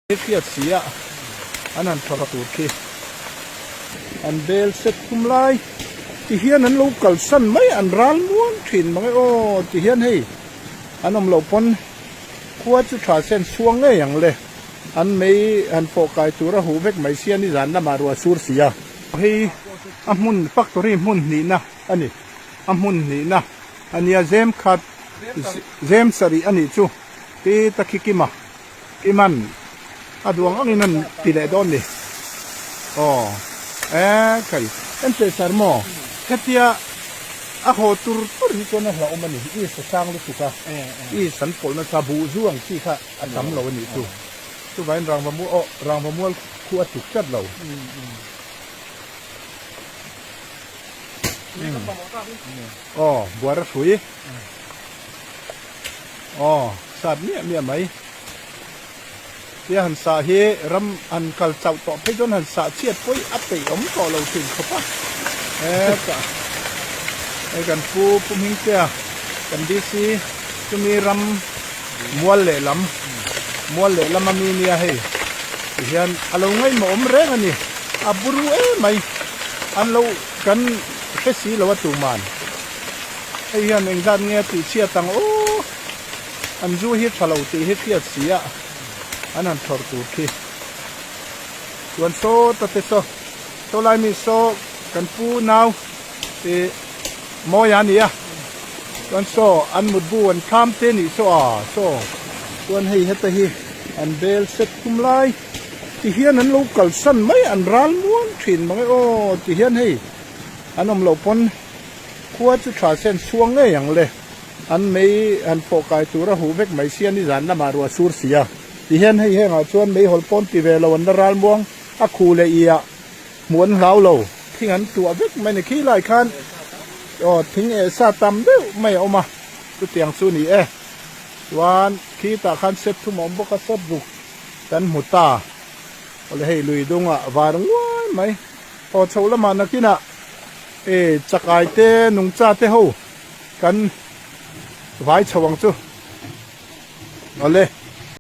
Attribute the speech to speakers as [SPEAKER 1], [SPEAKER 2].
[SPEAKER 1] He hriat si a an han thaw tur khi an bel set thum lai ti hian an lo kalsan mai an ral muang thin mang e aw ti hian hei an awm loh pawn khua chu tha sen chhuang ngei ang le an mei han fawh kai tur a huh vek mai sia nizan lamah ruah sur si a. Hei a hmun factory hmun hnihna a ni a hmun hnihna a nia zem khat zem sarih a nih chu ti ta khi kima. I man a duang angin an ti leh dawn ni. Aw e kai en teh sar maw hetia a haw tur tur hi chuan a hlauhawm a ni is a sang lutuk a is an pawlh nasa buh zu ang chi kha a tam lo a nih chu chuvangin rangva mual aw rangva mual khu a tuk tlat lo. Aw buara hrui. Aw, sat miah miah mai. Tia han sah hi ram han kal chauh tawh phei chuan han sah chhiat pawh hi a peih awm tawh lo thin khawp a. Hetah hei kan pu Pu Hmingtea kan DC chumi ram mual lehlam mual lehlam ami nia hei tihian a lo ngaihmawh awm reng a ni. A buru em mai an lo kan hre si lo a tuman. Hei hian engzat nge a tih chhiat ang aw, an zu hi tha lo tih hi hriat si a, an han thlawrh tur khi. Chuan saw ta te saw, saw lai mi saw kan pu nau ih mawi a ni a, chuan saw an mutbu an thlam te nih saw a saw, chuan hei heta hi an bel set thum lai ti hian an lo kalsan mai an ral muang thin mang e aw ti hian hei an awm loh pawn. Khua chu tha sen chhuang ngei ang le. An mei han fawh kai tur a huh vek mai sia nizan lamah ruah sur si a. Tihian hei hengah chuan meihawl pawn ti ve lo an la ral muang a khu leh i ah hmuh an hlau lo. Thing an tuah vek mai ni khi lai khan aw thing eh sa tam deuh mai a awm a chutiang chu ni e. Chuan khitah khan set thum a awm bawk a set ruk kan hmu ta. Awle hei lui dungah var nguai mai aw chho lamah nakinah. E chakai te nungcha te ho kan vai chho ang chu. Awle.